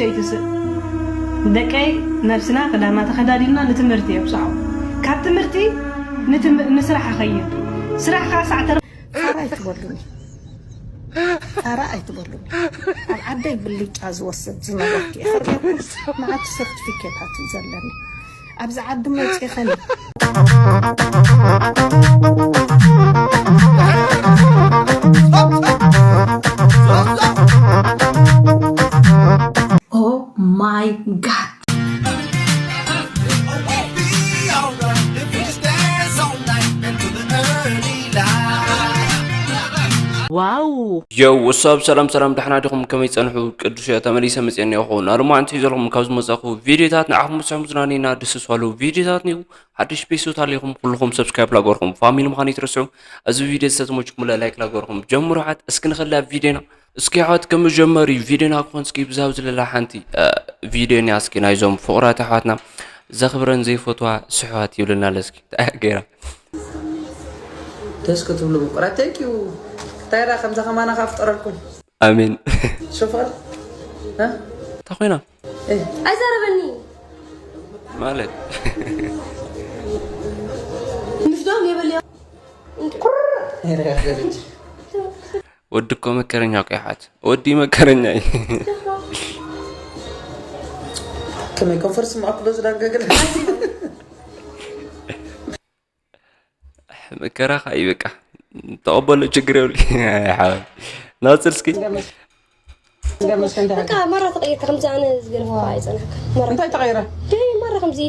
ኣይትስእ። ደቀይ፣ ነብስና ክዳና ተኸዳዲንና ንትምህርቲ የብጽሖ። ካብ ትምህርቲ ንትም-፣ ንስራሕ ኣኸይድ። ስራሕ ከዓ ሳዕ ተረ- ፋራ ኣይትበሉኒ። ፋራ ኣይትበሉኒ። ኣብ ዓደይ ብልጫ ዝወስድ ዝነበርኩ እየ። ከርእየኩም መዓት ሰርቲፊኬታት እዩ ዘለኒ። ኣብዚ ዓዲ መፅእ ኸኒ። Oh my God. Wow. Yo, what's up? ሰላም ሰላም፣ ደሕና ዲኹም? ከመይ ጸንሑ? ቅዱስ እየ፣ ተመሊሰ መጽየ እኒአኹ። ናርማ እንታይ ዘለኹም ካብ ዝመጻኹ ቪዲዮታት ንዓኹም ብስሕም ዝናነይና ደስ ዝባሉ ቪዲዮታት ኒው ሓድሽ ቤት ስውት ኣለኹም ኩልኹም ሰብስክራይብ ላገርኩም ፋሚሊ ምዃን ይትረስዑ። እዚ ቪዲዮ ዝተመችኩም ላይክ ላገርኩም ጀምሩ። ሓት እስኪ ንኸላ ቪዲዮና እስኪ ሓት ከም ጀመሪ ቪዲዮና ክኾን እስኪ ብዛብ ዝለላ ሓንቲ እ፣ ቪዲዮና እስኪ ናይዞም ፍቕራት ኣሕዋትና ዘኽብረን ዘይፈትዋ ስሕዋት ይብለና ለስኪ ገይራ። ደስ ክትብሉ ምቁራት። Thank you። እንታይ ዳ ከምዛ ከማና ካብ ፍጠረልኩም። ኣሜን። ሸፋል? እ? እንታይ ኮይና? እ። ኣይዛረበኒ። ማለት? ምፍዳም የበልያ። ቁር። ወዲ እኮ መከረኛ እኮ ይሓት። ወዲ መከረኛ እዩ። ከመይ ኮንፈርስ ማዕኩሎ ዝዳንገግል? መከራኻ እዩ በቃ። ተቐበሎ፣ ችግር የብሉ። ሓወይ። ናጽር እስኪ። በቃ ማራ ተቐይርካ ከምዚ ኣነ ዝገርሞ ኣይጸናሕካ። ማራ እንታይ ተቐይረ? ደይ ማራ ከምዚ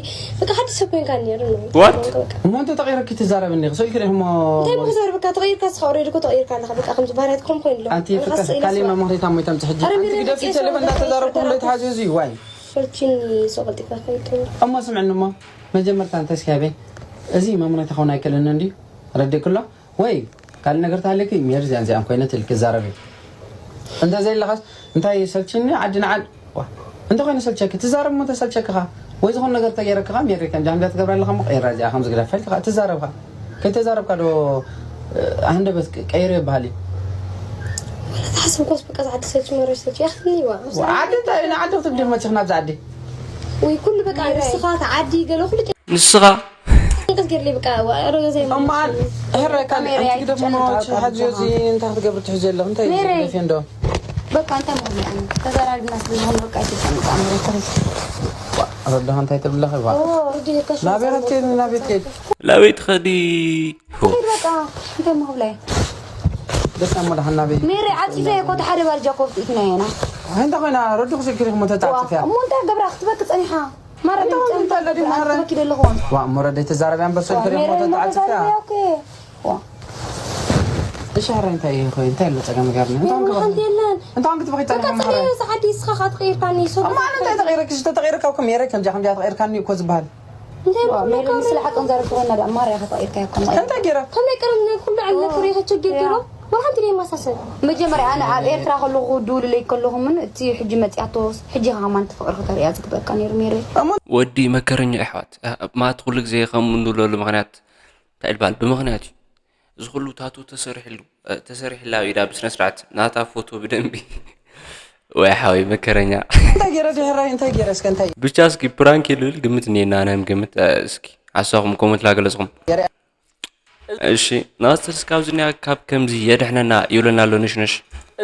በቃ ሓድሽ ሰብ ኮይንካ ነይሩ ነው። What? በቃ። እሞ እንተ ተቐይረኪ ትዛረብ እንዲኺ። ሰው ይክሪ እሞ እንታይ ምክዛር በቃ ተቐይርካ ስኻ ኦሬዲ እኮ ተቐይርካ ኣለኻ። በቃ ከምዚ ባህርያት ከም ኮይኑ ኣሎ። ኣንቲ ፍቅር ካሊማ ምኽሪታ ሞ ይተምጽ ሕጂ። ኣንቲ ግደፊ ቴሌፎን እንዳተዛረብኩ እንዳተሓዘዙ እዩ ዋይ። ሰልችኒ ሰው ቀልጢፍካ ከይጥሩ። እሞ ስምዕኒ እሞ መጀመርታ እንተ እስኪ ኣበይ እዚ መምሬታ ኸውን ኣይክእልን እንዲ ረዲእክሎ ወይ ካልእ ነገር ተሃልኪ ሜሪ እዚኣን እዚኣን ኮይነ ትልኪ ዛረቢ። እንተ ዘይለኻስ እንታይ ሰልችኒ ዓዲ ንዓድ ዋ። እንተ ኮይኑ ሰልቸኪ ትዛረብ እሞ ተሰልቸክኻ ወይ ዝኾነ ነገር ተገይረክኻ ሜሪ ከም ጃምዳ ትገብራ ኣለኻ እሞ ቀይራ እዚኣ ከም ዝግደፋ ኢልካ ትዛረብኻ። ከይተዛረብካ ዶ እ፣ ሃንደበት ቀይሮ ይበሃል እዩ። ተሓስብ ኮስ በቃ ዝዓዲ ሰልች መረሽ ሰልች ያኽኒ ዋ። ዓዲ እንታይ ንዓዲ ክትብዲ መፅኽ ናብዚ ዓዲ። ወይ ኩሉ በቃ ንስኻ ተዓዲ ገለ ኩሉ ንስኻ ጭንቀት ገድሊ በቃ ዋ፣ ኧረ ገዛይ እማን ሕረ ካን ካሜራ ኣንቲ ግደፍ ኣይትጨነቅ፣ ምኖች በቃ ሓዚ እዚ እንታይ ክትገብር ትሕዚ ኣለኽ እንታይ ሜሬ። ገፊ እንዶ በቃ እንታይ ማለት ነው? ተዘራርግና ስለሆነ በቃ ኣይትጨነቅ፣ ኣምሮ ተረፍ። ረዳኻ እንታይ ትብለኺ ዋ? ኦ፣ ርዲ ከሽ ናበይ ክትከይድ ናበይ ትከይድ? ላበይ ትኸዲ? ሆ። ከይድ በቃ እንታይ መክብላይ? ደስ ኣሞ ደሓን ናበይ? ሜሬ ዓፂፈ እኮ ሓደ ባል ጃኮብ ኢትና ኢና። እንታይ ኮይና ረዱ ክስክሪ ክሞ ተጣጥፍያ? እሞ እንታይ ገብራ ክትበክ ፀኒሓ? ማራ እንታይ እንታይ ለዲ ማራ? ክትበክ ደለኹም። ዋ እሞ ረደይ ተዛረብያ እምበር ሰልክሪ ሜሬ እሞ እሞ ተጣጥፍያ? ተዛረብያ ኦኬ። ዋ። እሺ ሕረ እንታይ ይኸ እንታይ ኣሎ ጸገም ጋር ነው? ሜሬ እንታይ ሓንቲ የለን። እንታይ ክትበኺ በቃ ጸኒሕኩም ሕረ? ፀገም ሰዓዲ እስኻ ክትቀይርካኒ ሰው እማ እንታይ ተቐይረኪ? ዝተተቐይረካ እኮ ሜሬ ከምዚኣ ከምዚኣ ተቐይርካኒ እኮ ዝበሃል። እንታይ ዋ፣ ሜሪ ንስለ ሓቅን ዘረብ ትኾና ደኣ ማርያ ከተቐይርካ ይኮን? እንታይ ገይራ? ከመይ ቀረም ናይ ኩሉ ዓለም ኦ። ነፍሪ ከቸገር ገይሮ? ያ። ወላ ሓንቲ ደይ ማሳሰብ። መጀመርያ ኣነ ኣብ ኤርትራ ከለኹ ክድውልለይ ከለኹምን እቲ ሕጂ መጺኣቶስ ሕጂ ከማን እቲ ፍቕሪ ከተርእያ ዝግበእካ ነይሩ ሜሪ። ወዲ መከረኛ ኣሕዋት፣ እ፣ ማት ኩሉ ግዜ ከም እንብለሉ ምኽንያት እንታይ ይባል? ብምኽንያት እዩ። እዚ ኩሉ ታቱ ተሰሪሕሉ፣ እ፣ ተሰሪሕላ ኢዳ ብስነ ስርዓት ናታ ፎቶ ብደንቢ። ወይ ሓወይ መከረኛ። እንታይ ገይረ ድሕራይ እንታይ ገይረ እስከ እንታይ? ብቻ እስኪ ፕራንክ ይልብል ግምት እኔና ኣነም ግምት፣ እ፣ እስኪ ሓሳኹም ኮመንት ላገለጽኹም። ገይረ እሺ ናስተር እስካብ ዝኒያ ካብ ከምዚ የድሕነና ይብለና ኣሎ ንሽንሽ።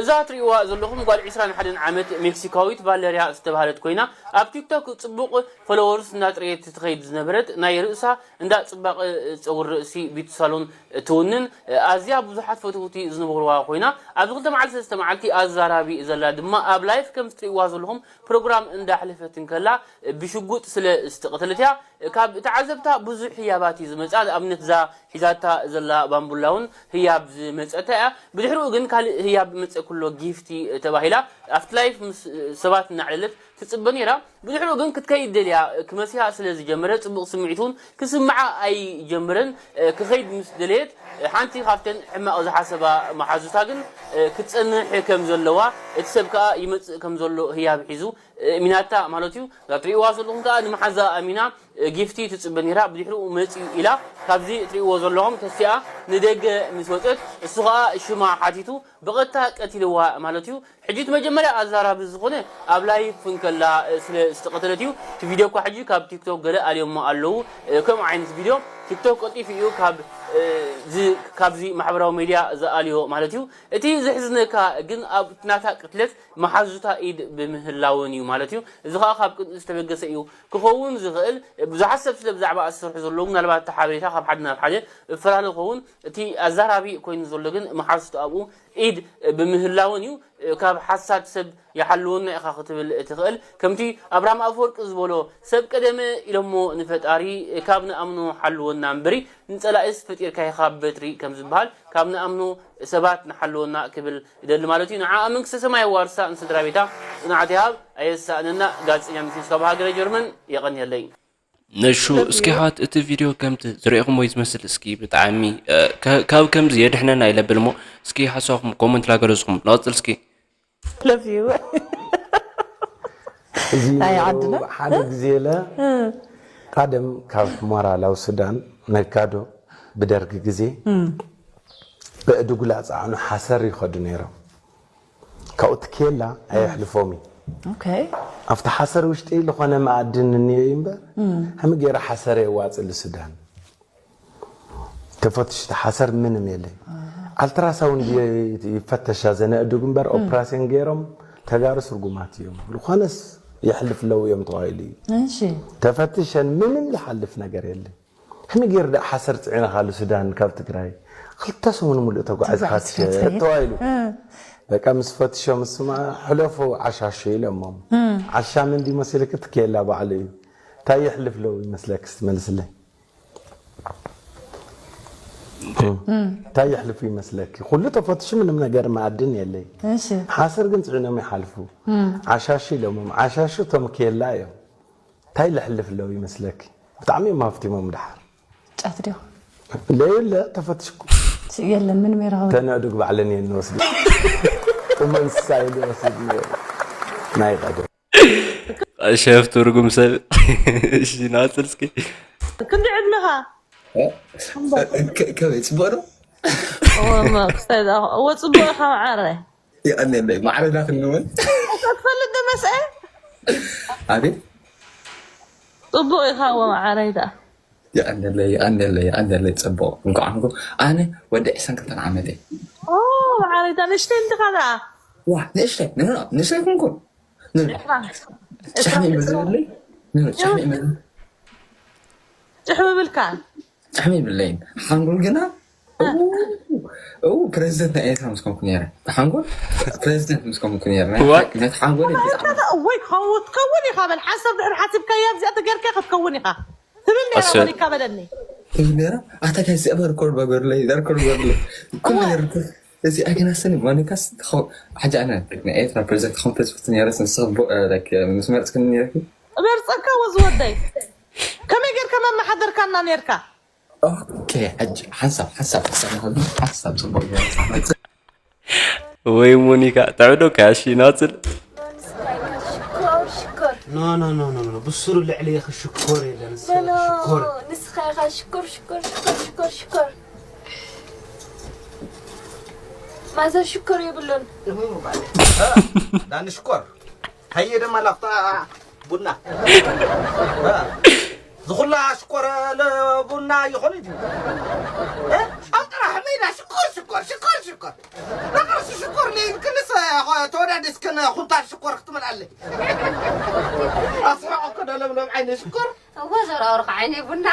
እዛ ትርእይዋ ዘለኹም ጓል ዕስራን ሓደን ዓመት ሜክሲካዊት ቫለርያ ዝተባህለት ኮይና ኣብ ቲክቶክ ጽቡቕ ፎሎወርስ እንዳጥረየት ትኸይድ ዝነበረት ናይ ርእሳ እንዳ ጽባቐ ጸጉሪ ርእሲ ቢዩቲ ሳሎን ትውንን ኣዝያ ብዙሓት ፈተውቲ ዝነበርዋ ኮይና ኣብዚ ክልተ መዓልቲ ሰለስተ መዓልቲ ኣዛራቢ ዘላ ድማ ኣብ ላይፍ ከም ትርእይዋ ዘለኹም ፕሮግራም እንዳሕለፈት እንከላ ብሽጉጥ ስለ ዝተቐተለት እያ። ካብ ተዓዘብታ ብዙሕ ህያባት እዩ ዝመጽኣ። ንኣብነት እዛ ሒዛታ ዘላ ባምቡላ እውን ህያብ ዝመጸታ እያ። ብድሕሪኡ ግን ካልእ ህያብ መጸ ኩሎ ጊፍቲ ተባሂላ ኣብቲ ላይፍ ምስ ሰባት እናዕለለት ትጽበ ነይራ። ብድሕሪኡ ግን ክትከይድ ደልያ ክመሲያ ስለ ዝጀመረ ጽቡቕ ስምዒት እውን ክስምዓ ኣይጀመረን። ክኸይድ ምስ ደለየት ሓንቲ ካብተን ሕማቕ ዝሓሰባ መሓዙታ ግን ክትጸንሕ ከም ዘለዋ እቲ ሰብ ከኣ ይመጽእ ከም ዘሎ ህያብ ሒዙ እሚናታ ማለት እዩ። እዛ ትርእይዋ ዘለኹም ከኣ ንመሓዛ ኣሚና ጊፍቲ ትጽበ ነይራ። ብድሕሪኡ መጺኡ ኢላ ካብዚ እትርእይዎ ዘለኹም ተሲኣ ንደገ ምስ ወጸት፣ እሱ ኸኣ ሽማ ሓቲቱ ብቐጥታ ቀቲልዋ ማለት እዩ። ሕጂ እቲ መጀመርያ ኣዛራቢ ዝኾነ ኣብ ላይፍ እንከላ ስለ ዝተቐተለት እዩ። እቲ ቪድዮ እኳ ሕጂ ካብ ቲክቶክ ገለ ኣልዮሞ ኣለዉ። ከምኡ ዓይነት ቪድዮ ቲክቶክ ቀልጢፉ እዩ ካብ ካብዚ ማሕበራዊ ሚድያ ዝኣልዮ ማለት እዩ። እቲ ዘሕዝነካ ግን ኣብ ናታ ቅትለት መሓዙታ ኢድ ብምህላውን እዩ ማለት እዩ። እዚ ኸኣ ካብ ቅንኢ ዝተበገሰ እዩ ክኸውን ዝኽእል። ብዙሓት ሰብ ስለ ብዛዕባ ዝሰርሑ ዘለዉ፣ ምናልባት እቲ ሓበሬታ ካብ ሓደ ናብ ሓደ እፈላለ ክኸውን። እቲ ኣዛራቢ ኮይኑ ዘሎ ግን መሓዙቱ ኣብኡ ኢድ ብምህላውን እዩ። ካብ ሓሳድ ሰብ ይሓልወና ኢኻ ክትብል ትኽእል። ከምቲ ኣብርሃም ኣፈወርቂ ዝበሎ፣ ሰብ ቀደመ ኢሎሞ ንፈጣሪ፣ ካብ ንኣምኖ ሓልወና እምበሪ፣ ንጸላኢስ ፈጢርካ ኢኻ በትሪ ከም ዝበሃል፣ ካብ ንኣምኖ ሰባት ንሓልወና ክብል ይደሊ ማለት እዩ። ንዓኣ መንግስተ ሰማይ የዋርሳ፣ ንስድራ ቤታ ጽንዓት ይሃብ። ኣየሳእነና። ጋዜጠኛ ምስ ካብ ሃገረ ጀርመን። የቐንየለይ። ነሹ፣ እስኪ ሓት እቲ ቪድዮ ከምቲ ዝርእኹሞ ዝመስል፣ እስኪ ብጣዕሚ፣ እ፣ ከ-፣ ካብ ከምዚ የድሕነና ኢለ ብል እሞ፣ እስኪ ሓሳብኩም ኮመንት ላገለጽኩም ንቐጽል እስኪ። Love you። እዚ ናይ ዓድና? ሓደ ግዜ ኢለ፣ ቀደም ካብ ሑመራ ላው ሱዳን ነጋዶ ብደርጊ ግዜ በእድጉ ላጻዕኑ ሓሰር ይኸዱ ነይሮም። ካብኡ እቲ ኬላ ኣየሕልፎም እዩ። ኦኬ። ኣብቲ ሓሰር ውሽጢ ዝኾነ መኣድን እኒኦ እዩ እምበር፣ ከመይ ገይረ ሓሰር የዋፅእ ንሱዳን? ተፈትሽ እቲ ሓሰር ምንም የለይ። ኣልትራሳውንድ ይ-፣ ይፈተሻ ዘነእድጉ እምበር፣ ኦፕራሲዮን ገይሮም ተጋሩ ስርጉማት እዮም። ዝኾነስ የሕልፍ ለው እዮም ተባሂሉ እዩ። እሺ። ተፈትሸን ምንም ዝሓልፍ ነገር የለን። ከመይ ገይሩ ደኣ ሓሰር ጽዒንኻሉ ሱዳን ካብ ትግራይ? ክልተ ሰሙን ሙሉእ ተጓዒዝካ ተጓዒዝካ ትሸ-፣ ትኸይድ? ተባሂሉ። እ። በቃ ምስ ፈትሾም ስማ፣ ሕለፉ ዓሻሹ ኢሎሞም። እ። ዓሻ መን ድዩ መሲልክ? እቲ ኬላ ባዕሉ እዩ። እንታይ የሕልፍ ለው ይመስለክ? እስቲ መልስለይ። እ። እንታይ የሕልፉ ይመስለኪ? ኩሉ ተፈትሹ ምንም ነገር መኣድን የለይ። እሺ። ሓሰር ግን ጽዒኖም ይሓልፉ። እ። ዓሻሹ ኢሎሞም። ዓሻሹ እቶም ኬላ እዮም። እንታይ ለሕልፍ ኣለዉ ይመስለኪ? ብጣዕሚ እዮም ሃፍቲሞም ድሓር። ጫት ድዮ? ለየለ ተፈትሽኩ። የለን፣ ምንም የረኸበ። ተነእዱግ ባዕለን እየን ንወስድ። ጥሙ እንስሳ እዩ ዝወስድ ነይሩ። ናይ ቀደም። ሸፍ ትርጉም ሰብ። እሺ፣ ናጽር እስኪ። ክንደይ ዕድመኻ? እ? ከ-፣ ከመይ፣ ጽቡቕ ዶ? እወ፣ እሞ፣ ክስታይ ዝኣ-፣ እወ፣ ጽቡቕ ኢኻ፣ መዓረ። የቐንየለይ። ማዕረ ዳኽኒ እውን። እኮ ትፈልጥ ዶ መስአ? ኣቤት። ጽቡቕ ኢኻ፣ እወ፣ መዓረይ ደኣ። የቐንየለይ፣ የቐንየለይ፣ የቐንየለይ። ጽቡቕ። እንኳዕ ኾንኩ። ኣነ ወዲ ዕስራን ክልተን ዓመት እየ። ኦ፣ መዓረይ ደኣ፣ ንእሽተይ እንዲኻ ደኣ። ዋ፣ ንእሽተይ። ኖ፣ ኖ፣ ኖ፣ ንእሽተይ ኣይኮንኩን። ኖ፣ ኖ። ዕስራ፣ ጭሕሚ ዕስራ። ይመዝብለይ? ኖ፣ ኖ፣ ጭሕሚ ይመዝብ-፣ ጭሕ ምብልካ? ጭሕሚ ይብለይን። ሓንጎል ግና፣ እ። እው፣ እው፣ ፕሬዚደንት ናይ ኤርትራ ምስ ኮንኩ ነይረ። ብሓንጎል ፕሬዚደንት ምስ ኮንኩ ነይረ። ናይ What? ሓ-፣ ነቲ ሓንጎል ኣታ፣ ብጣዕሚ ኣታ፣ እወይ፣ ክኸውን፣ ክትከውን ኢኻ በል። ሓንሳብ ድሕሪ ሓሲብካያ፣ ኣብዚኣ ተገይርካ ክትከውን ኢኻ። ትብል ነይራ፣ ኣሰ- ሞኒካ በለኒ። ትብል ነይራ? ኣታ፣ ጋይስ፣ እዚኣ ሪኮርድ በገርለይ፣ ሪኮርድ በገርለይ። ኩሉ እወ። ነገር ሪኮርድ። እዚ ኣገናስኒ ሞኒካስ፣ ትኸው-፣ ሓጂ ኣነ ናይ ኤርትራ ፕሬዚደንት ክኸውን ተስፍቲ ነይረ፣ ንስኺ ቦ-፣ እ፣ ላይክ፣ እ፣ ምስ መረጽክኒ ነይርኪ? መርጸካ ወዝ ወደይ። ከመይ ጌርካ መመሓደርካና ኔርካ? ኦኬ፣ ሕጂ ሓንሳብ፣ ሓንሳብ፣ ሓንሳብ፣ ሓንሳብ ጽቡቕ እዩ። ወይ ሞኒካ፣ ተዕዶ ካሺ ናጽል። ሽኮር፣ ሽኮር። ኖ፣ ኖ፣ ኖ፣ ኖ፣ ኖ። ብስሩ ልዕሊ ኢኺ ሽኮር የለን። ኖ፣ ኖ፣ ሽኮር። ንስኻ ኢኻ ሽኮር፣ ሽኮር፣ ሽኮር፣ ሽኮር፣ ሽኮር። ማዘር ሽኮር የብሉን። ዳኒ ሽኮር። ሃየ ደማ ላፍታ ቡና። ዝኹላ ሽኮር ለ-፣ ቡና ይኾነ ድዩ? እ? ኣብ ጥራሕ ሜዳ ሽኮር፣ ሽኮር፣ ሽኮር፣ ሽኮር። ነቐርሲ ሽኮር ለይን ክልሰ ተወዳዲስክን ኩንታል ሽኮር ክትመልኣለይ። ኣስሕቐ እኮ ዶ ለምለም ዓይነ ሽኮር። እወ፣ ዘራውርኻ ዓይነይ ቡና።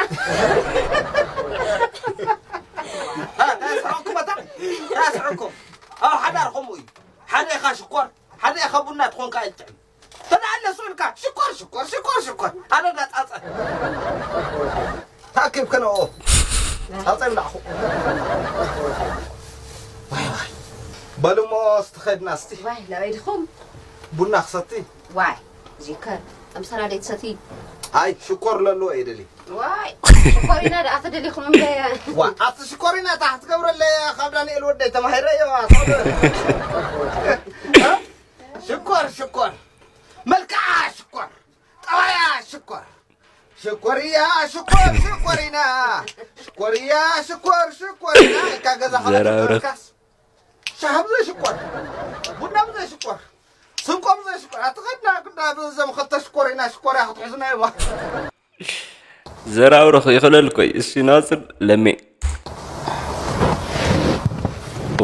እ፣ እንታይ ስሕቕኩም ኣታ? እንታይ ስሕቕኩም? ኣብ ሓዳር ከምኡ እዩ። ሓደ ኢኻ ሽኮር፣ ሓደ ኢኻ ቡና ትኾንካ ኣይትጥዕም። ተዳለ ስኡልካ ሽኮር፣ ሽኮር፣ ሽኮር፣ ሽኮር። ኣነ ዳጻጸ። ታኪብ ከነኦ። ጻጸ ይብላዕኹ። ዋይ፣ ዋይ። በሉ እሞ እስቲ ኸድና እስቲ። ዋይ፣ ላበይ ድኹም? ቡና ክሰቲ። ዋይ፣ ዚከር፣ ኣምሳላ ደይ ትሰቲ? ኣይ፣ ሽኮር ለሎ እየ ደሊ። ዋይ፣ ሽኮሪና ደኣ ተደሊኹም እምበየ። ዋ፣ ኣቲ ሽኮሪና እታ ክትገብረለይ ካብ ዳንኤል ወደይ ተማሂረዮ፣ ኣታ ወደ-፣ ሽኮር፣ ሽኮር። መልክዓ ሽኮር። ጠባያ ሽኮር። ሽኮርያ ሽኮር ሽኮሪና ሽኮርያ ሽኮር ሽኮሪና ኢልካ ገዛ ዘራብረኽ። ከለካስ ሻሃብ ዘይሽኮር ቡና ዘይሽኮር ስንቆም ዘይሽኮር ኣትኸድና ግዳ ብዘም ኸልተ ሽኮሪና ሽኮርያ ክትሕዝና ይባ። ዘራብረኽ ይኽለል ኮይ እሺ ናጽር ለሜ።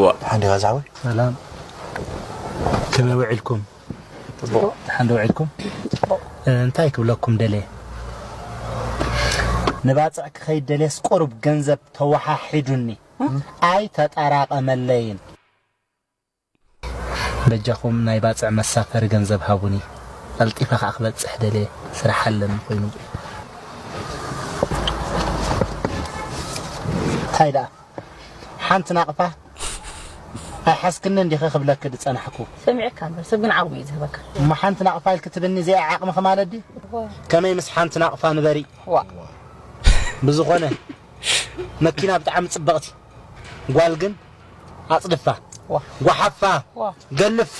ዋ ሓንዲ ጋዛዊ ሰላም ከመይ ውዒልኩም? ደሓን ዶ ውዒልኩም? እንታይ ክብለኩም ደልየ ንባፅዕ ክኸይድ ደልየስ ቁሩብ ገንዘብ ተወሓሒዱኒ ኣይተጠራቐመለይን። በጃኹም ናይ ባፅዕ መሳፈሪ ገንዘብ ሃቡኒ ቀልጢፈ ከዓ ክበፅሕ ደልየ ስራሕ ኣለኒ ኮይኑብይ። እንታይ ደኣ ሓንቲ ናቕፋ ኣይሓዝክንን ዲኺ ክብለኪ ዝጸናሕኩ። ሰሚዐካ እምበር ሰብ ግን ዓቕሚ እዩ ዝህበካ። እሞ ሓንቲ ናቕፋ ኢልኪ ትብልኒ እዚኣ ዓቕምኺ ማለት ድዩ? እወ። ከመይ ምስ ሓንቲ ናቕፋ ንበሪ? ዋእ። ብዝኾነ መኪና ብጣዕሚ ጽብቕቲ ጓል ግን ኣጽድፋ፣ ዋእ። ጓሓፋ፣ ዋእ። ገልፋ።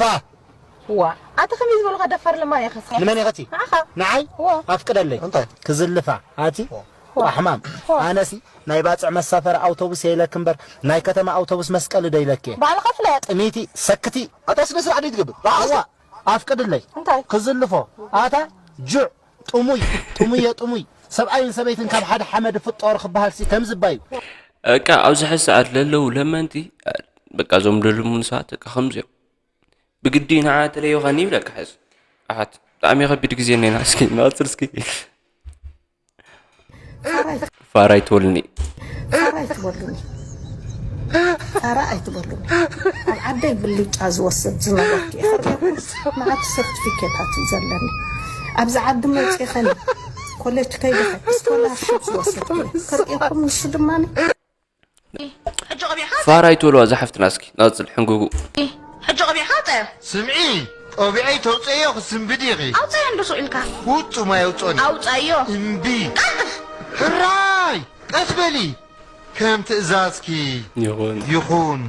ዋእ። ኣታ ከመይ ዝበሉኻ ደፋር ለማን ኢኻ እስኻ? ንመን ኢኺ እቲ? ንዓኻ። ንዓይ? ዋእ። ኣፍቅደለይ። እንታይ? ክዝልፋ ኣቲ ቋሕማም ኣነሲ ናይ ባፅዕ መሳፈሪ ኣውቶቡስ እየ ኢለኪ እምበር ናይ ከተማ ኣውቶቡስ መስቀሊ ዶ ኢለኪ እየ? ባዕልኻ ፍለጥ። ጥሚቲ ሰክቲ ኣታ ስነ ስርዓት ዘይትገብር። ኣዋ ኣፍቅድለይ እንታይ? ክዝልፎ ኣታ ጁዕ ጥሙይ ጥሙየ ጥሙይ ሰብኣይን ሰበይትን ካብ ሓደ ሓመድ ይፍጠሩ ክበሃል ሲ ከምዚ እባ እዩ። እቃ ኣብዚ ሕዚ ሰዓት ለለዉ ለመንቲ በቃ እዞም ደልሙን ሰባት እቃ ከምዚኦም ብግዲ ንዓ ተለይኻኒ ይብለካ ሕዚ ኣሓት ብጣዕሚ ከቢድ ግዜ እኒና እስኪ ንቐፅል እስኪ ፋራ ይትበሉኒ ፋራ ይትበሉኒ ፋራ ኣይትበሉኒ ኣብ ዓደይ ብልጫ ዝወስድ ዝነበርኩ እየ መዓት ሰርቲፊኬታት እዩ ዘለኒ ኣብዚ ዓዲ መፅእኸኒ ኮሌጅ ከይደ ስኮላርሽፕ ዝወሰድኩ እየ ክርእየኩም ንሱ ድማ ፋራ ይትበልዋ እዛ ሓፍትና እስኪ ናፅል ሕንጉጉ። ሕጂ ቀቢዕካ ኣውፀዮ። ስምዒ ቆቢዐይ ተውፀዮ ክስንብድ ኢኺ። ኣውፀዮ እንዶ ሱቕ ኢልካ። ውፁ ማይ ኣውፀኒ። ኣውፀዮ። እምቢ። ቀልጥፍ። ሕራይ ቀስ በሊ ከም ትእዛዝኪ ይኹን። ይኹን።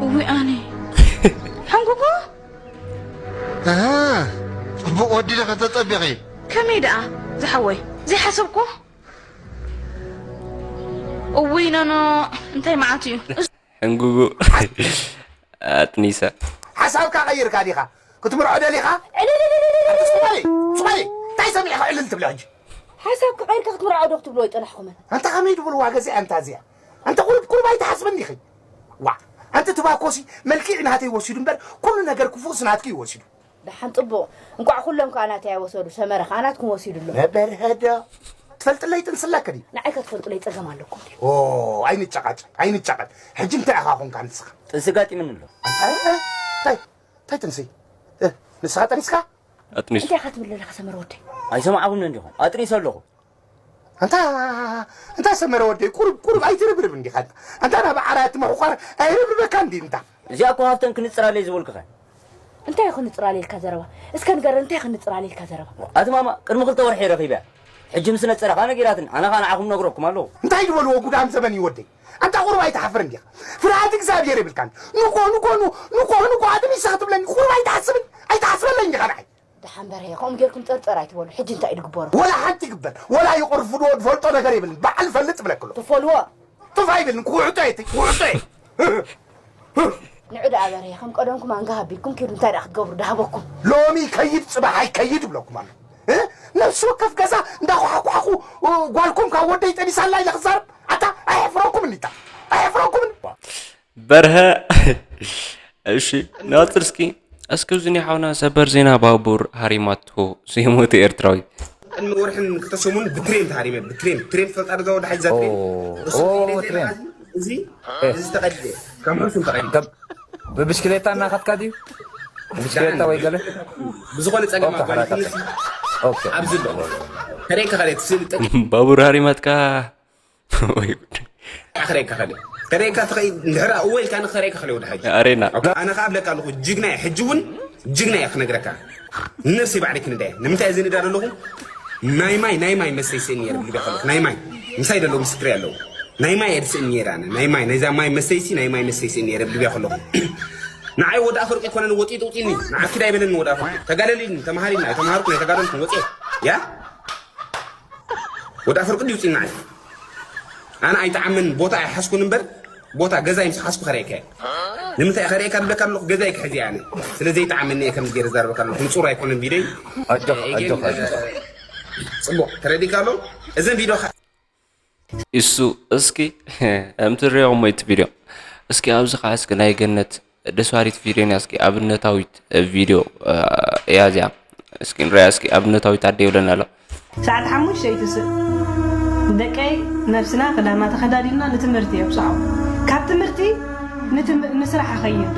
እውይ ኣነ ሓንጎጎ ኣሃ፣ ጽቡቕ ወዲ ዲኺ ተጸቢኺ? ከመይ ደኣ ዝሓወይ ዘይሓሰብኩ እውይ ኖኖ እንታይ መዓት እዩ ሕንጉጉ ኣጥኒሰ ሓሳብካ ቀይርካ ዲኻ ክትምርዖ ደሊኻ? ዕልልልልልልል! ኣንቲ ሱማሌ! ሱማሌ! እንታይ ሰሚዕኻ ዕልል ትብሊ ሕጂ? ሓሳብ ክቐይርካ ክትምርዖ ዶ ክትብልዎ ይጠላሕኹመን? ኣንታ ከመይ ድብልዋ ገዚኣ ኣንታ እዚኣ? ኣንታ ቁሩብ ቁሩብ ኣይትሓስብን ዲኺ? ዋእ! ኣንቲ ትባኮሲ መልክዕ ናተይ ወሲዱ እምበር ኩሉ ነገር ክፉእስ ናትኪ እዩ ወሲዱ። ደሓን ጽቡቕ እንቋዕ ኩሎም ከኣ ናተይ ኣይወሰዱ ሰመረ ከኣ ናትኩም ወሲዱ ኣሎ። መበርሀዶ ትፈልጥለይ ጥንስለኪ ድዩ? ንዓይ ከትፈልጡለይ ጸገም ኣለኩም ድዩ? ኦ ኣይንጨቓጨቕ ኣይንጨቐጥ ሕጂ እንታይ ኢኻ ኾንካ ንስኻ? ጥንሲ ጋጢምኒ ኣሎ። እንታይ እንታይ ጥንሲ? ንስኻ ጠኒስካ? ኣጥኒሱ። እንታይ ኢኻ ትብል ዘለኻ ሰመረ ወደይ? ኣይሰማዕኹምን እንዲኹም ኣጥኒሰ ኣለኹ። ኣንታ ኣንታ ሰመረ ወደይ ቁሩብ ቁሩብ ኣይትርብርብ እንዲኻ ኣንታ ናብ ዓራት ምሕቋር ኣይርብርበካ እንዲ እንታ እዚኣ እኮ ሃፍተን ክንጽራለይ ዝበልኩኸ እንታይ እዩ ክንጽራለይ ኢልካ ዘረባ እስከ ንገረን እንታይ እዩ ክንጽራለይ ኢልካ ዘረባ ኣቲ ማማ ቅድሚ ክልተ ወርሒ ረኺበያ ሕጂ ምስ ነጸረኻ ነጊራትኒ ኣነ ኸኣ ንዓኹም ነግረኩም ኣለኹ እንታይ ዝበልዎ ጉዳም ዘበን እዩ ወደይ ኣንታ ቁሩብ ኣይትሓፍርን ዲኻ ፍርሃት እግዚኣብሔር የብልካን ንኮ ንኮ ንኮ ንኮ ኣጥሚሳ ክትብለኒ ቁሩብ ኣይትሓስብን ኣይትሓስበለይ እንዲኻ ንዓይ ደሓን በርሀ ከምኡ ጌርኩም ጸርጸር ኣይትበሉ ሕጂ እንታይ እዩ ዝግበሩ ወላ ሓንቲ ይግበር ወላ ይቕርፍድዎ ዝፈልጦ ነገር የብልን በዓል ፈልጥ ብለክሎ ትፈልዎ ጡፍ ኣይብልን ክውዕጦ የት ክውዕጦ እየ ንዑ ደኣ በርሀ ከም ቀደምኩም ኣንጋ ሃቢልኩም ኪዱ እንታይ ደኣ ክትገብሩ ደሃበኩም ሎሚ ከይድ ጽባሕ ኣይከይድ ይብለኩም ኣሎ እ? ነፍሲ ወከፍ ገዛ እንዳኳሓኳሕኩ እ፣ ጓልኩም ካብ ወደይ ጠቢሳላ ኢለ ክዛረብ ኣታ ኣየሕፍረኩም እንዲታ ኣየሕፍረኩም በርሀ እሺ ናጽር እስኪ እስኪ እዚ ናይ ሓውና ሰበር ዜና ባቡር ሃሪማቶ ዘይሞተ ኤርትራዊ ቅድሚ ወርሕን ክልተ ሰሙን ብትሬን ተሃሪመ ብትሬን ትሬን ትፈልጣ ዶ እዛ ወዲ ሓይዛ ትሬን ኦ፣ እሱ ኦ፣ ትሬን። እዚ እዚ ተቐዲደ ከም ሕሱም ተቐዲደ ከም ብብሽክሌታ እናኸድካ ድዩ ብሽክሌታ ወይ ገለ ብዝኾነ ጸገም ኦኬ፣ ኣጓኒፍኒ ሓራታ። ኦኬ። ኣብዚ ኣሎ ከደይ ከኸደት ስልጠ ባቡር ሃሪማትካ ወይ ጉድ። ኣኽረይ ከኸለ ከደይ ከትኸይ እንድሕር እወ ኢልካ ንኽረይ ከኸለ ወደ ሓጂ ኣሬና ኣነ ከኣ ብለካ ኣለኹ ጅግና እየ ሕጂ እውን ጅግና እየ ክነግረካ ንነብሰይ ባዕለይ ክንዳ እየ ንምንታይ እዚ ንዳ ዘለኹ ናይ ማይ ናይ ማይ መስተይ ስእኒ እየ ልብያ ከለኹ ናይ ማይ ምሳይ ደለዉ ምስክር ኣለዉ ናይ ማይ እየ ዝስእን ነይረ ኣነ። ናይ ማይ፣ ናይዛ ማይ መስተይሲ፣ ናይ ማይ መስተይሲ ነይረ ብድብያ ከለኹ። ንዓይ ወዲ ኣፈርቂ ኣይኮነን ወጢጡ ውጢኒ። ንዓኪ ዳ ይበለኒ ወዲ ኣፈርቂ። ተጋደል ኢልኒ፣ ተማሃር ኢልና፣ ኣይተማሃርኩ፣ ኣይተጋደልኩን ወፂኦ። ያ? ወዲ ኣፈርቂ ድዩ ውፂኒ ንዓይ? ኣነ ኣይጠዓምን፣ ቦታ ኣይሓዝኩን እምበር፣ ቦታ ገዛይ ምስ ሓዝኩ ከርእየካ እየ። ንምንታይ ከርእየካ ዝብለካ ኣለኹ፣ ገዛይ ክሕዝ እየ ኣነ። ስለ ዘይጠዓመኒ እየ ከምዚ ገይረ ዝዛረበካ ኣለኹ። ንጹር ኣይኮነን ቪድዮይ። ኣጆኻ፣ ኤጌን፣ ኣጆኻ፣ ኣጆኻ። ጽቡቕ፣ ተረዲእካ ኣሎ? እዘን ቪድዮ ኸ- እሱ እስኪ፣ እምትሪኦም ወይ እቲ ቪድዮ። እስኪ ኣብዚ ኸዓ እስኪ ናይ ገነት ደስ በሃሊት ቪድዮ እያ። እስኪ ኣብነታዊት ቪድዮ፣ እ፣ እያ እዚኣ። እስኪ ንሪኣ እስኪ ኣብነታዊት ኣደ ይብለና ኣሎ። ሰዓት ሓሙሽተ ይትስእ። ደቀይ ነብስና ክዳና ተኸዳዲንና ንትምህርቲ የብጽሖ። ካብ ትምህርቲ ንትም-፣ ንስራሕ እኸይድ።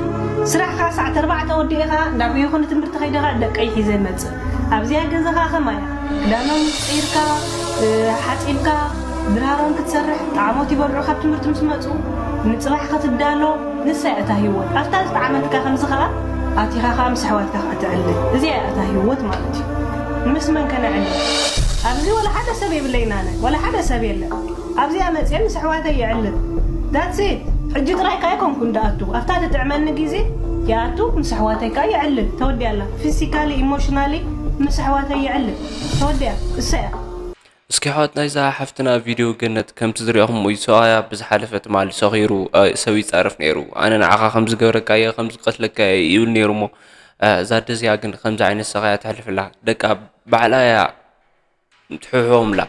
ስራሕ ከኣ ሰዓት ኣርባዕተ ወዲእኻ እንዳርኣኹ ንትምህርቲ ከይደ ከኣ ደቀይ ሒዘ እመጽእ። ኣብዚኣ ገዛ ከኣ ከማይ እያ። ክዳኖም ቀይርካ፣ እ፣ ሓጺብካ፣ ድራሮም ክትሰርሕ፣ ጣዕሞት ይበልዑ ካብ ትምህርቲ ምስ መጹ፣ ንጽባሕ ክትዳሎ፣ ንሳ እያ እታ ህይወት። ኣብታ ዝጠዓመትካ ከምዚ ከኣ ኣቲኻ ከኣ ምስ ኣሕዋትካ ከኣ ትዕልል። እዚኣ እያ እታ ህይወት ማለት እዩ። ምስ መን ከነዕልል? ኣብዚ ወላ ሓደ ሰብ የብለይን ኣነ። ወላ ሓደ ሰብ የለን። ኣብዚኣ መጽየ ምስ ኣሕዋተይ የዕልል። That's it። ሕጂ ጥራይ ከኣ ኣይኮንኩን ድኣቱ። ኣብታ ትጥዕመኒ ግዜ ይኣቱ፣ ምስ ኣሕዋተይ ከኣ የዕልል። ተወዲኣላ። ፊዚካሊ፣ ኢሞሽናሊ ምስ ኣሕዋተይ የዕልል። ተወዲኣ። እሳ እያ። እስኪ ኣሕዋት ናይዛ ሓፍትና ቪድዮ ገነት ከምቲ ዝሪኦኹም እዩ። ሰብኣያ ብዝሓለፈ ትማሊ ሰኺሩ፣ እ፣ ሰብ ይጻረፍ ነይሩ። ኣነ ንዓኻ ከም ዝገብረካ እየ፣ ከም ዝቀትለካ እየ ይብል ነይሩ እሞ፣ እ፣ እዛ ኣደ እዚኣ ግን ከምዚ ዓይነት ሰኻያ ተሕልፍላ። ደቃ ባዕላ እያ ትሕሕቦምላ።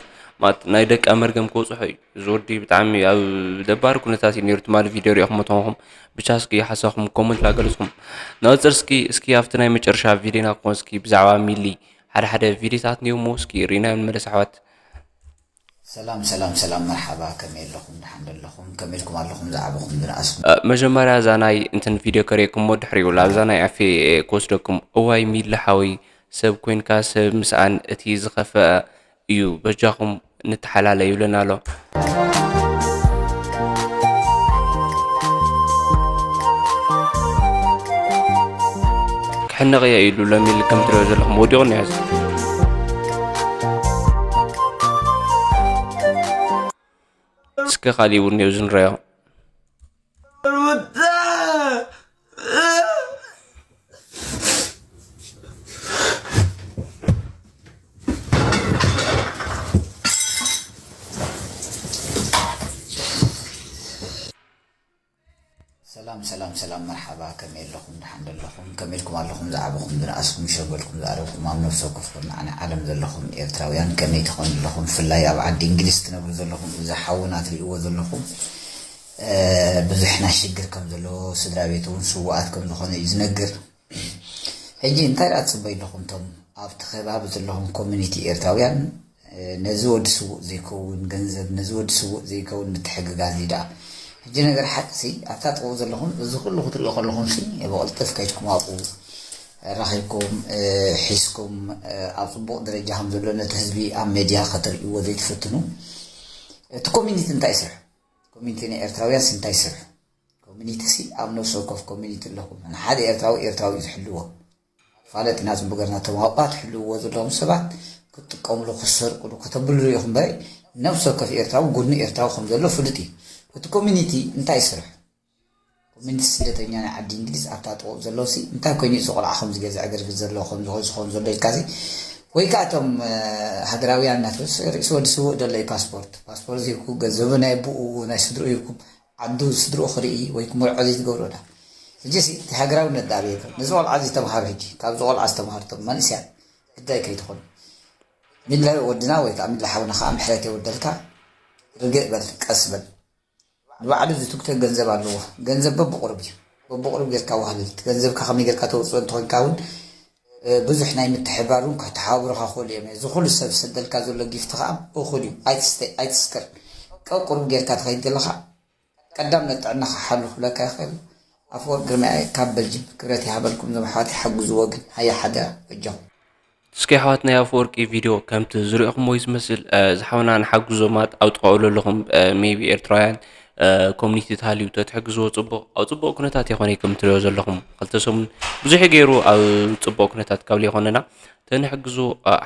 ማለት ናይ ደቃ መርገም ክበጽሖ እዩ። እዚ ወዲ ብጣዕሚ ኣብ ደባሪ ኩነታት እዩ ነይሩ። ትማሊ ቪድዮ ሪኦኹም ተኾንኩም፣ ብቻ እስኪ ሓሳብኩም ኮመንት ላገለጽኩም። ንቐጽል እስኪ፣ እስኪ ኣብቲ ናይ መጨረሻ ቪድዮና ክኾን እስኪ ብዛዕባ ሚሊ ሓደ ሓደ ቪድዮታት እኒኦሞ እስኪ ርኢናዮ ንመለስ ኣሕዋት። ሰላም፣ ሰላም፣ ሰላም፣ መርሓባ፣ ከመይ ኣለኹም? ደሓን ዶ ኣለኹም? ከመይ ኢልኩም ኣለኹም? ዝዓበኹም ዝነኣስኩም? እ፣ መጀመርያ እዛ ናይ እንትን ቪድዮ ከርእየኩም እሞ ድሕሪኡ ላብዛ ናይ ኣፌ፣ እ፣ ክወስደኩም። እዋይ ሚሊ ሓወይ፣ ሰብ ኮይንካ ሰብ ምስኣን እቲ ዝኸፍአ እዩ። በጃኹም ንተሓላለ ይብለና ኣሎ። ክሕነቕ እየ ኢሉ ለሚል ከም ትሪኦ ዘለኹም ወዲቑ እኒኦ። እስከ ካሊእ እውን እኒኦ ዝንረዮ። ሰላም፣ ሰላም፣ ሰላም፣ መርሓባ፣ ከመይ ኣለኹም? ደሓን ዶ ኣለኹም? ከመይ ኢልኩም ኣለኹም? ዝዓበኹም፣ ዝነኣስኩም፣ ዝሸበልኩም፣ ዝኣረግኩም፣ ኣብ ነፍሲ ወከፍ ኩርናዕ ናይ ዓለም ዘለኹም ኤርትራውያን ከመይ ትኾኑ ኣለኹም? ብፍላይ ኣብ ዓዲ እንግሊዝ ትነብሩ ዘለኹም፣ እዚ ሓውና ትርእይዎ ዘለኹም፣ እ፣ ብዙሕ ናይ ሽግር ከም ዘለዎ፣ ስድራ ቤት እውን ስዉኣት ከም ዝኾነ እዩ ዝነግር። ሕጂ እንታይ ደኣ ትጽበዩ ኣለኹም? እቶም ኣብቲ ከባቢ ዘለኹም ኮሚኒቲ ኤርትራውያን፣ እ፣ ነዚ ወዲ ስዉእ ዘይከውን ገንዘብ፣ ነዚ ወዲ ስዉእ ዘይከውን ምትሕግጋዝ እዩ ደኣ። ሕጂ ነገር ሓቂ ሲ፣ ኣብታ ጥቕኡ ዘለኹም፣ እዚ ኩሉ ክትርእዩ ከለኹም ሲ፣ ብቕልጥፍ ከይድኩም ኣብኡ ረኺብኩም፣ እ፣ ሒዝኩም፣ እ፣ ኣብ ጽቡቕ ደረጃ ከም ዘሎ ነቲ ህዝቢ ኣብ ሜድያ ከተርእይዎ ዘይትፍትኑ፣ እቲ ኮሚኒቲ እንታይ ይስርሑ? ኮሚኒቲ ናይ ኤርትራውያንስ እንታይ ይስርሑ? ኮሚኒቲ ሲ ኣብ ነፍሲ ወከፍ ኮሚኒቲ ኣለኩም። ንሓደ ኤርትራዊ ኤርትራዊ እዩ ዝሕልዎ። ፋለጥ ኢና ጽቡቅ ገርና እቶም ኣብኣ ትሕልውዎ ዘለኹም ሰባት ክትጥቀምሉ፣ ክትሰርቅሉ፣ ከተብሉ ኢኹም እምበር ነፍሲ ወከፍ ኤርትራዊ ጎድኑ ኤርትራዊ ከም ዘሎ ፍሉጥ እዩ። እቲ ኮሚኒቲ እንታይ ይስርሕ? ኮሚኒቲ ስደተኛ ናይ ዓዲ እንግሊዝ ኣብታ ጥቕኡ ዘሎ ሲ እንታይ ኮይኑ እዩ እዚ ቆልዓ ከምዚ ገዛ ዕግርግር ዘሎ ከምዚ ኮይኑ ዝኸውን ዘሎ ኢልካ ሲ ወይ ከዓ እቶም፣ እ፣ ሃገራውያን ናትስ ርእሲ ወዲ ስውእ ደሎ እዩ ፓስፖርት። ፓስፖርት ሂብኩም ገንዘቡ ናይ ኣቦኡ ናይ ስድርኡ ሂብኩም ዓዱ ስድርኡ ክርኢ ወይ ክምርዖ ዘይትገብሮ ዳ። ሕጂ ሲ እቲ ሃገራውነት ዳ ኣበይ ኣሎ? ነዚ ቆልዓ እዚ ተምሃሩ ሕጂ፣ ካብዚ ቆልዓ ዝተምሃሩ እቶም መንእሰያት ግዳይ ከይትኾኑ። ሚላ ወድና ወይ ከዓ ሚላ ሓውና ከዓ ምሕረት የወርደልካ። ርግእ በል፣ ቀስ በል። ንባዕሉ ዝትግተ ገንዘብ ኣለዎ። ገንዘብ በብቁሩብ እዩ። በብቁሩብ ጌርካ ዋህልል። ገንዘብካ ከመይ ጌርካ ተውፅኦ እንተኾንካ እውን፣ እ፣ ብዙሕ ናይ ምትሕባር እውን ክተሓባብሩኻ ክኽእሉ እዮም። እዚ ኩሉ ሰብ ዝሰደልካ ዘሎ ጊፍት ከዓ እኹል እዩ። ኣይትስተ-፣ ኣይትስከር። ቀብ ቁሩብ ጌርካ ትኸይድ ዘለኻ ቀዳም ንጥዕናኻ ሓሉ ክብለካ ይኽእል። ኣፈወርቅ ግርማይ ካብ በልጅም። ክብረት ይሃበልኩም እዞም ኣሕዋተይ፣ ሓግዝዎ ግን። ሃየ ሓደራ፣ በጃኹም። እስኪ ኣሕዋት ናይ ኣፈወርቂ ቪድዮ ከምቲ ዝሪእኹምዎ እዩ ዝመስል። እ፣ ዝሓውና ንሓግዞ ማለት ኣብ ጥቓኡ ዘለኹም፣ እ፣ ሜይቢ ኤርትራውያን፣ እ፣ ኮሚኒቲ ተሃልዩ ተትሕግዝዎ ጽቡቕ፣ ኣብ ጽቡቕ ኩነታት ይኾነ ከም ትሪኦ ዘለኹም። ክልተ ሰሙን ብዙሕ እዩ ገይሩ ኣብ ጽቡቕ ኩነታት ካብ ዘይኾነና። ተንሕግዞ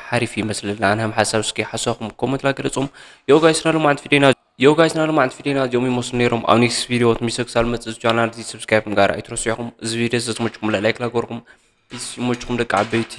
ሓሪፍ ይመስለና። ኣንሃም ሓሳብ እስኪ ሓሳብኩም ኮመንት ላ ገለጹም። ዮ ጋይስ ናሉ ማዕንት ቪዲዮና ዮ ጋይስ ናሉ ማዕንት ቪዲዮና እዚኦም ይመስሉ ነይሮም። ኣብ ኔክስት ቪዲዮ ትሚሰ ክሳብ መጽእ ቻናል እዚ ሰብስክራይብ ምግባር ኣይትረስዑ ኢኹም። እዚ ቪዲዮ ዘዝመችኩም ላይክ ላገርኩም። ፒስ ይመችኩም ደቂ ዓበይቲ።